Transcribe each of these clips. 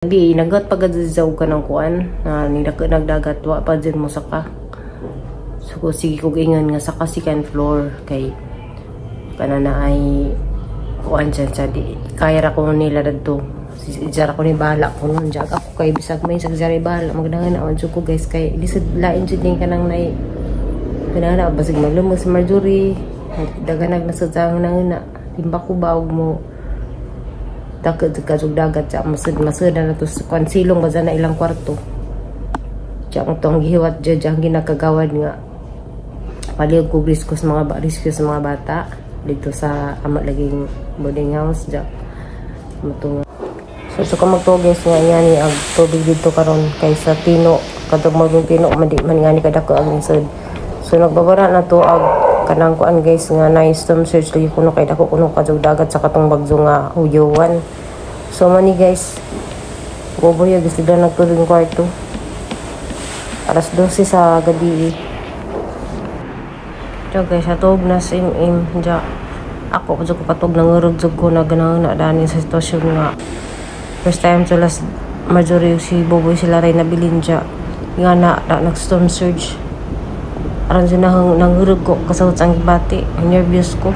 Bi nagat pagadazaw ka ng kuan na nagdagat wa pa dyan mo saka. So sige kog ingon nga saka second floor kay kana na ay kuan dyan sa di kaya ra ko nila dadto. Jara ko ni bahala ko nun jag ako kay bisag may sag jara bahala magdangan na jud ko guys kay di sad lain jud din kanang nay kanang basig maglumos sa Marjorie daganag na sa jang nanguna timba ko ba og mo dakot kajug dagat sa masud masud na to sa kwan silong ba na ilang kwarto. Diya ang tong gihiwat diya diya ang ginakagawad nga palihog ko risk sa mga risk sa mga bata dito sa ama laging boarding house diya matunga. So ka magtuo guys nga ngani ang tubig dito karon kay sa Tino kadtong magong Tino man di man ngani kadako ang lisod. So nagbabara na to ag kanang kuan guys nga nice storm surge lagi kuno kay dako kuno kajug dagat sa katong bagyo nga huyuan. So mani guys, goboy guys sila nagtubig kwarto. Alas 12 sa gabi. So guys, atog na sa MM ja. Ako pa jud ko patog nangurog jud ko na ganahan na dani sa sitwasyon nga first time sa last Marjorie si Boboy sila ray nabilin ja. Nga na nag storm surge. Aron siya nangurog ko kasawot sa ang gibati. Nervous ko.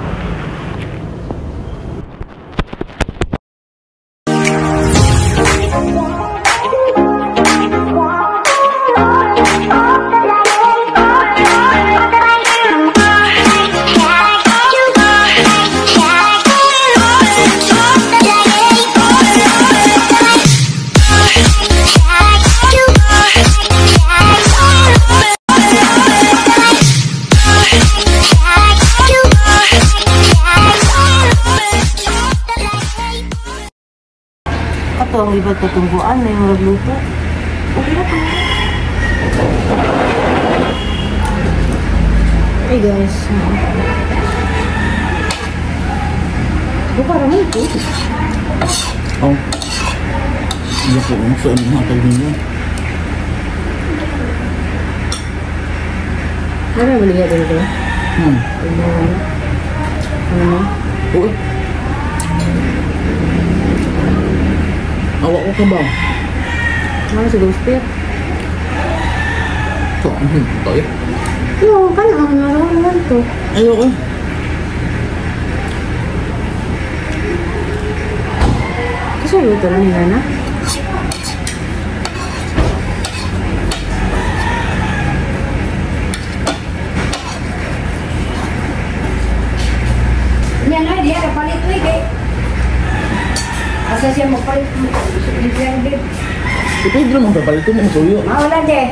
Ato ang ibag katungguan na yung nagluto. Okay na to. Hey guys. Buka raman ito. Oh. Hindi po. Sa anong hatag ninyo? Ano ba niya dito? Ano mo? Uy. Awak ko ka ba? Ano sa ghost pit? So, tayo? No, kaya ang naroon to. Ayoko. Kasi luto na nila na. Yan ay, diya, kapalit ko eh. Asa siya magpalit mo? Ito hindi naman kapalit mo, suyo. Wala di.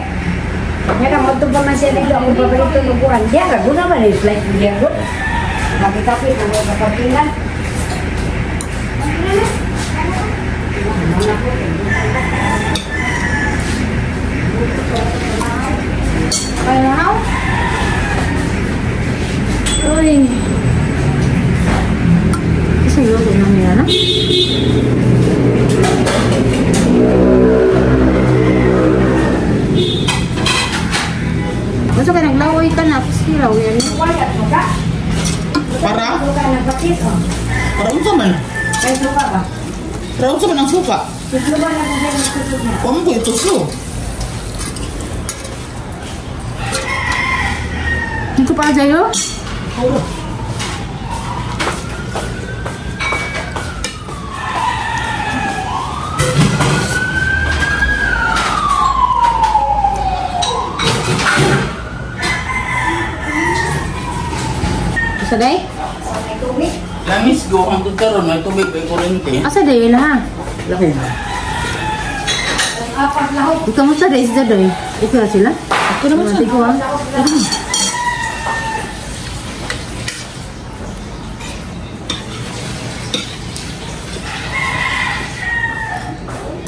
Nga magto pa man siya dito, ako papalit mo kuan. Diya, guna man eh, flight diya ko. Kapit-kapit, ang mga kapartingan. Kaya na? Uy. Kasi luto na nila na? Gusto ka naglaway ka na, siraw yan. Para? Para unsa man? Para unsa man ang suka? Huwag mo ito tuslo. Hindi ko pa sa'yo? Oo. Asa day? Langis go ang karon may tubig may kurente. Asa day na ha? Lahog. Ikaw mo sa day sa day. Okay ra sila? Ako naman sa. Ikaw ha.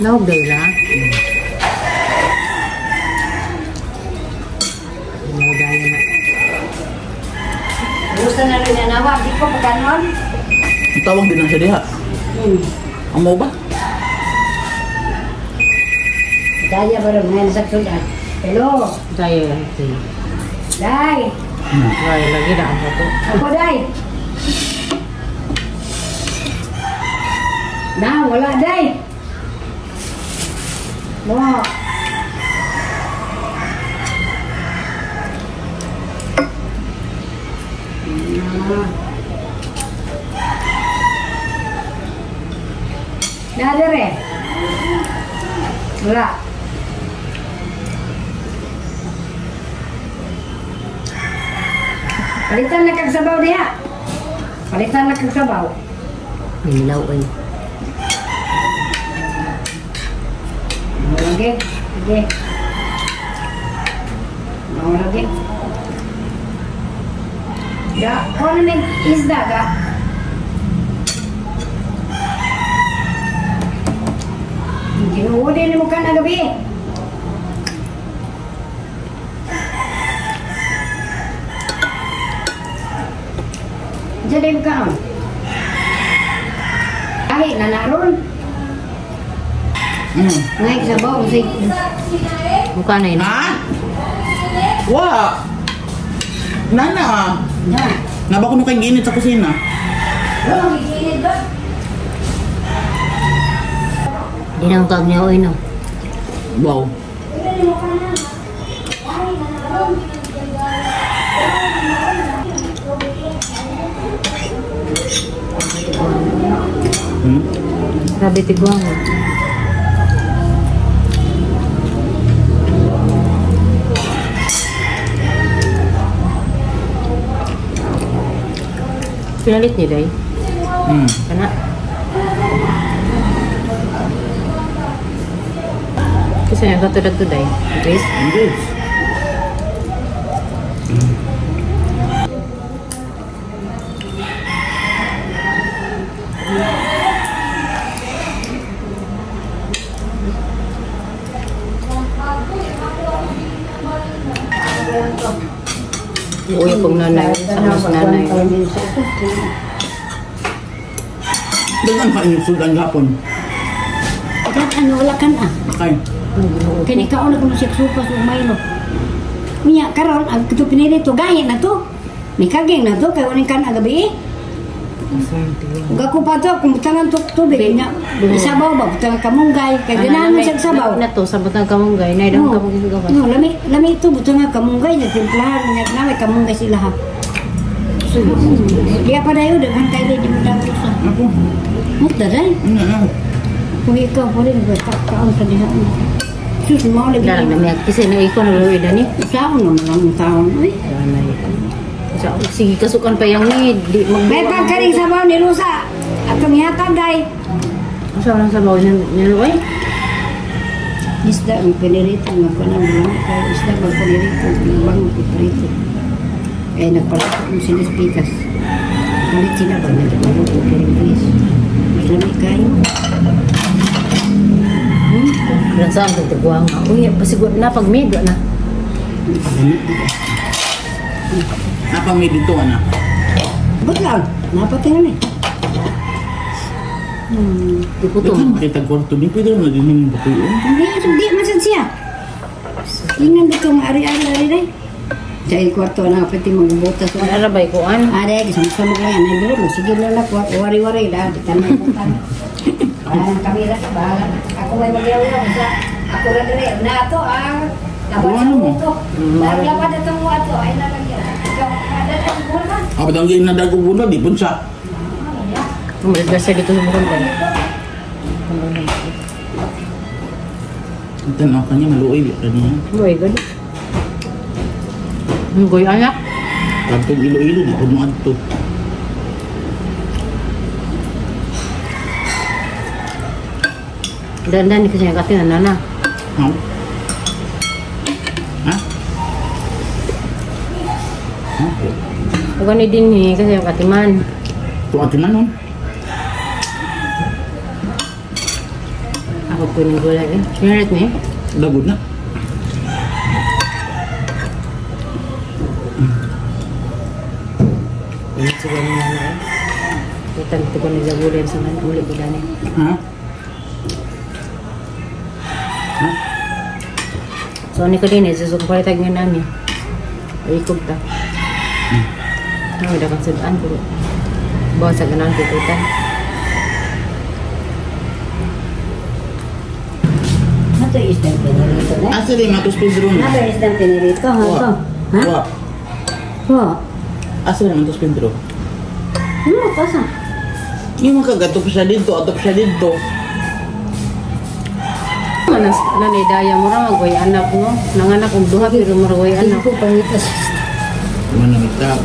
Lahog day la. Lahog day na. Gusto na rin na nawa, di ko pagkanon. Tawag din na siya diha. Ang mo ba? Daya ba rin ngayon sa sudan? Hello? Daya. Day! Daya lagi na ang ako. Ako, Day! Na, wala, Day! Mo. Nadere. Wala. Palitan na kag sabaw diha. Palitan na kag sabaw. Nilaw ay. Okay. Okay. Okay. Ga, kuno ni isda ga. Ginoo din mo kan gabi. Jadi bukan. Ay, nanaron. Ngay sabaw si. Mukha na yun. Ha? Wa. Nana. Na. Naba ko nung kay ginit sa kusina. Wala giginit ba? Di na kag niya oy no. Wow. Grabe tiguang. Pinalit niyo, Day? Kana? Kasi nga katulad to, Day. Grace? Grace. Uy, pag nanay. Sa mas nanay. Dagan pa inyong sudan gapon. Dagan, wala ka na. Okay. Kaya ikaw na kung siya supas o Milo. Miya, karon ang ito pinili to, gaya na to. May kaging na to, kaya walang ka na gabi eh. Gako pa to, kung butangan to tubig, niya, sabaw ba, butangan kamunggay, kaya ganahan mo siya sabaw. Na to, sa butang kamunggay, na idang kamunggay sa gawas. No, lami ito, butangan kamunggay, nagtimplahan, niya na may kamunggay sila ha. Dia pa dayo, daghan kayo, di mo dapat sa. Ako. Muta day. Ano? Kung ikaw pa rin, kaon sa diha. Sus, mo lagi. Dalang na may kasi na ikaw na luwi dani. Taon naman ang taon, uy. Sige, kasukan pa yung ni. May pagkaring sabaw ni Rosa. Atong ihatag, day. Asa lang sabaw niya, uy? Isda ang pinirito. Nga ko na, mga isda ang pinirito. Ang pinirito. Eh, nagpalit mo sila sa pikas. Palit sila ba? Nagpalit mo pero mas lamig kayo. Saan ang tagtagwang? Uy, pasigod na pag mid na. Napang mid dito, ana. Ba't lang? Napatingin eh. Di ko to. Makita kwarto din. Pwede naman din yung bakuyo. Hindi, masan siya. Tingnan dito ng ari-ari-ari. Sa kwarto na pwede magbutas. Ano ba ikuan? Are, gisang-samok lang yan. Ay, dili, sige lang lang. Wari-wari. Dahil, di tanong butan. Ang kamera, bahala. Ako may magyaw-yaw. Ako na dili. Na ito, ah. Laban sa ito. Laban itong ato. Ay, nalagyan. Ikaw, ang bulan. Ah, ba't ang ganyan na dago bulan? Di punsa. Tumulit na siya dito sa bukod. Tanaw ka niya, maluoy. Kanya. Maluoy, gano'n. Goy anak. Kadtong Iloilo, di ko mo adto. Dandan kasi ang kating nana. Ha? Ha? Okay. Ugani din eh, kasi ang katiman. Ito katiman nun. Ako po yung gulay eh. Pinalit ni? Dagod na. Ini siguro ni nana eh. Kita nito ko ni Zabulem sa man uli ko dani. Ha? Ha? So ni ko din eh, susok palitag nga nami. Ikog ta. Ay, dapat sudan ko. Bawa sa ganan kukutan. Ito isdang pinirito na. Asa rin Matos Pedro na? Naba isdang pinirito ha to. Ha? Wa. Wa. Asa rin Matos Pedro? Ano pasa? Yung mga kagato pa siya dito, ato pa siya dito. Manas nanay daya mo ra magoy anak no. Nanganak og duha pero muragoy anak. Ko pangitas. Manamita.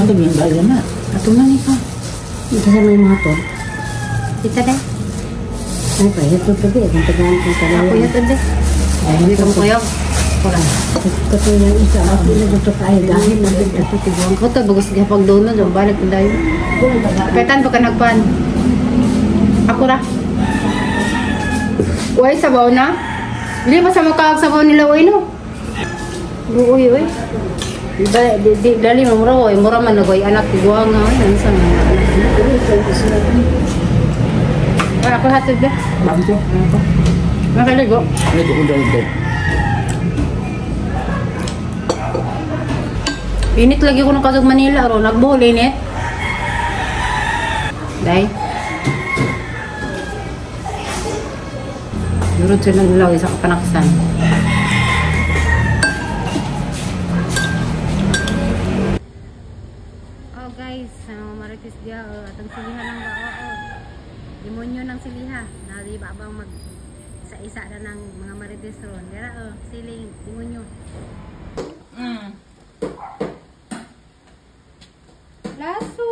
Hatag ng daya na. Ato man ikaw. Ito sa may mga to. Kita day. Ay pa, ito tabi. Kung tagaan ko talaga. Ako yata day. Hindi ka mo kuyog. Kurang. Kato yung isa. Ako na dito kayo. Dahil na dito. Ito tiguan ko to bagus gihapag dono dong balik na dayon. Petan pa ka nagpan. Ako ra. Uy, sabaw na. Di ba sa makaag sabaw nila uy no? Uy uy. Di di dali mo mura uy, mura man nagoy anak tiguan nga uy, ano sa mga anak. Ay, ako hatid ba? Bakit ko? Nakaligo. Ito ko daw ito. Init lagi ko ng kasog Manila ro, nagbuhol init. Day. Yurot sila nagulaw isa ka panaksan. Oh guys, marites dia atong siliha lang ba? Oo. Demonyo ng siliha. Naliba bang mag isa-isa na ng mga marites ron. Dara oh, siling demonyo. Laso.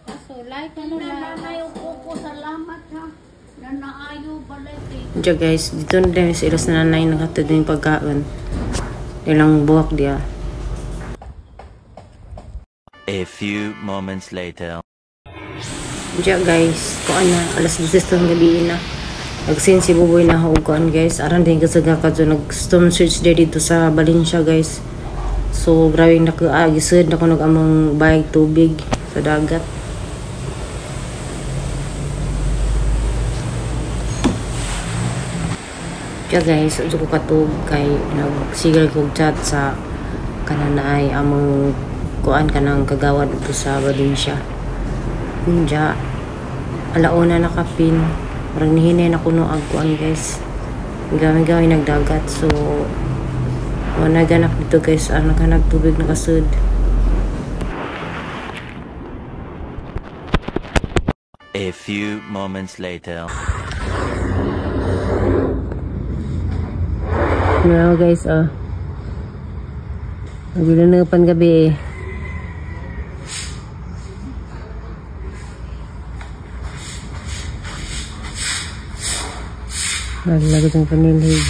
Laso, like ano lang. Ko salamat ha. Nanaayo balay kay. Diya guys, dito na din sa ilas na nanay naghatid din pagkaon. Ilang buhok diya. A few moments later. Diya guys, kuan na, alas 10 ng gabi na. Nagsin si Buboy na hugaan guys. Aran din kasaga ka dyan. Nag-storm surge day dito sa Valencia guys. So grabe nakagisod na ko nag-among bayag tubig sa dagat. Kaya guys, uso ko katug kay nagsigal kog chat sa kananaay among kuan kanang kagawad dito sa Valencia. Unja alauna nakapin, parang nihinay na kuno ag kuan guys. Gami-gami nagdagat so wala ganak dito guys, ang naghanag tubig nakasud. A few moments later. Now guys, oh. Nagilo na pan gabi eh. Naglagot ang panilhig.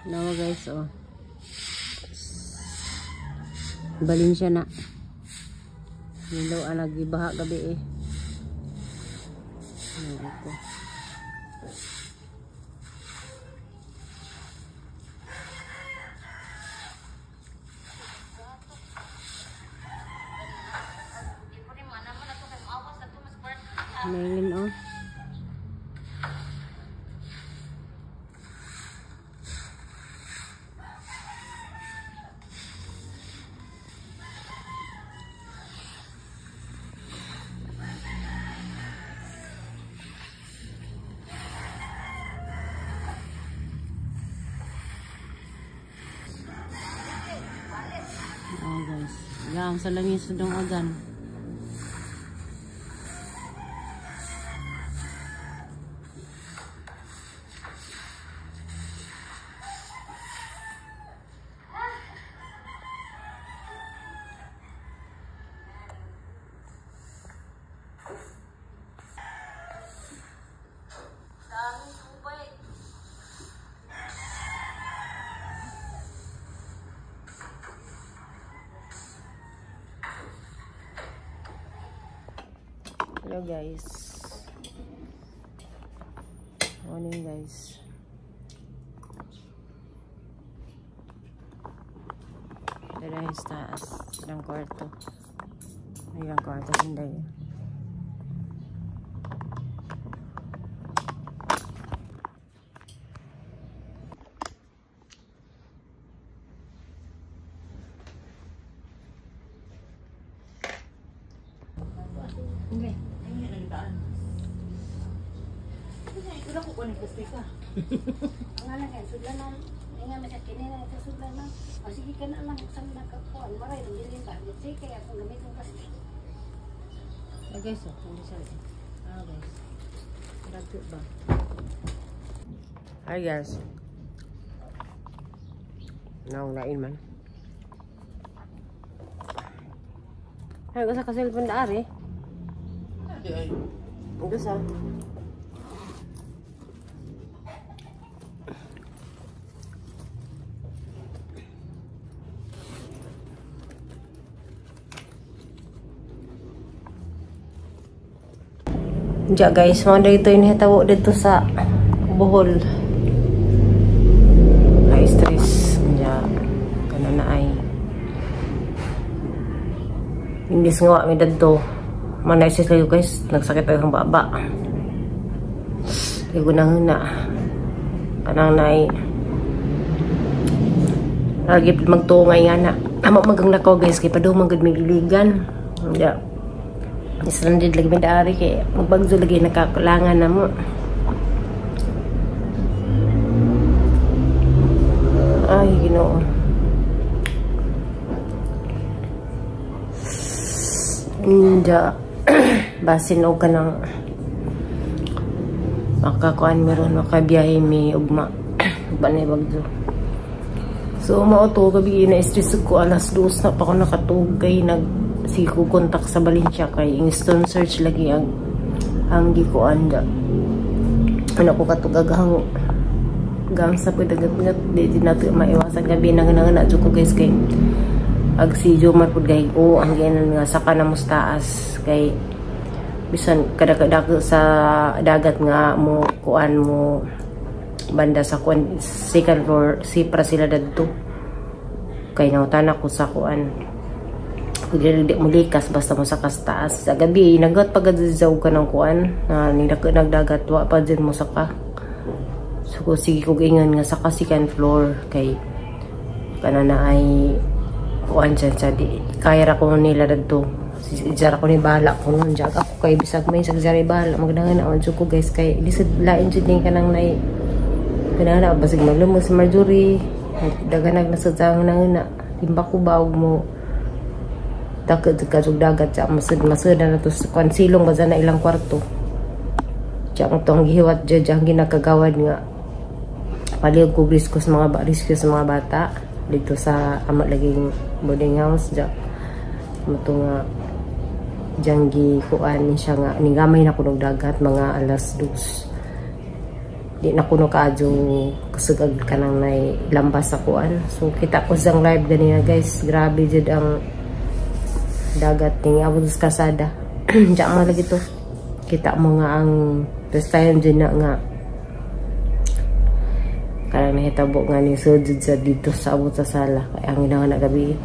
Now guys, oh. Valencia na. Nilaw ang nagibaha gabi eh. Ano ako. Melin oh. Oh guys, yang sa langis dong agan. Hello guys. Morning guys. Dala sa taas ng kwarto. Ay, ang kwarto hindi. Ikaw ko ni pusti ka. Ang anak kay sudlan nga may sakit na ito sudlan na. O sige ka na lang sa nakakuan maray ng bilin ba. Sige kaya kung gamit ang plastic. Ah guys, oh, hindi siya. Ah guys. Dagko ba? Hi guys. Naong lain man. Ay, gusto ka cellphone na ari. Ay. Gusto. Diya guys, mga dito yung nahitawo dito sa Bohol. Ay, stress. Diya, ano na ay. Imbis nga mi dadto. Manaisis kayo guys, nagsakit ang baba. Kaya gunahon na. Kanang na ay. Lagi magtungay nga na. Amo magang nako guys, kay padumang gud may iligan. Diya. Stranded lagi may daari kay magbagzo lagi nakakulangan na mo. Ay, Ginoo. Inja basin og kanang makakuan meron makabiyahe mi ugma. Ugma na bagzo. So mao to gabi na stress ko alas 2 na pa ako nakatug kay nag sigo kontak sa Valencia kay instant search lagi ang gikuan da. Ano ko katugag ang gang sa pagdagat di nato maiwasan gabi nang na jud ko guys kay ag si Jomar pud gay o ang ginan nga saka na mustaas kay bisan kada sa dagat nga mo kuan mo banda sa kuan second floor sipra sila dadto kay nawtan ako sa kuan kung di mo likas basta mo sa taas sa gabi nagat pagadazaw ka ng kuan na nagdagat wa pa din mo saka. So sige kog ingon nga saka second floor kay kana na ay kuan dyan sa di kaya ra ko nila dadto jara ko ni bahala ko nun jag ako kay bisag may sag jara bahala magdangan na jud ko guys kay di sad lain jud ning kanang nay kanang na basig maglumos sa Marjorie daganag na sa jang na timba ko ba og mo dakot ka jud dagat sa masud masud na to sa kuan silong ba na ilang kwarto jang tong gihiwat jud ang ginakagawad nga palihog ko risk sa mga risk sa mga bata dito sa ama laging boarding house ja mo nga janggi kuan siya nga nigamay na kunog dagat mga alas 2 di na kuno kaadyo kusog kanang nay lambas sa kuan. So kita ko sang live ganina guys, grabe jud ang dagat ning abot sa kasada. Diya man lagi to kita mo nga ang first time jud na nga kanang nahitabo nga ni sujud sa dito sa abot sa sala kay ang ginanga na gabi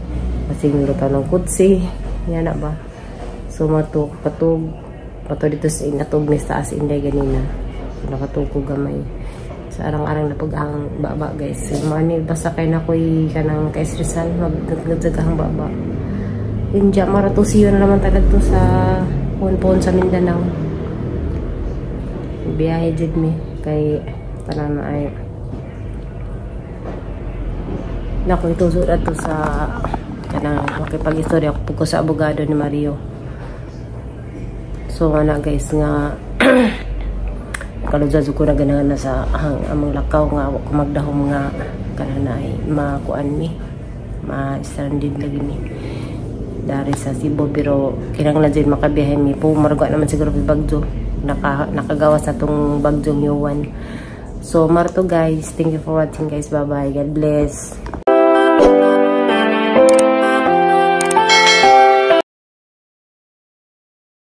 masing luto ng kutsi yan na ba. So mato patug pato dito sa inatog ni sa taas inday ganina nakatug ko gamay sa arang-arang na pag ang baba guys. So, mani basta kay na koy kanang kaisrisan magdagdag ang baba. Inja maratusiyo na naman talaga to sa pon sa Mindanao. Biyahe jud mi kay kanang ay nako ituso to sa kanang makipag-istorya ko sa abogado ni Mario. So ana guys nga kaludjad ko na ganahan na sa ang among lakaw nga wa ko magdahom nga kanang ay makuan mi ma-stranded lagi mi dari sa Cebu pero kinahanglan jud makabiyahe mi po marugwa naman siguro bagyo nakagawas na tong bagyong Yuan. So marto guys, thank you for watching guys, bye bye, God bless.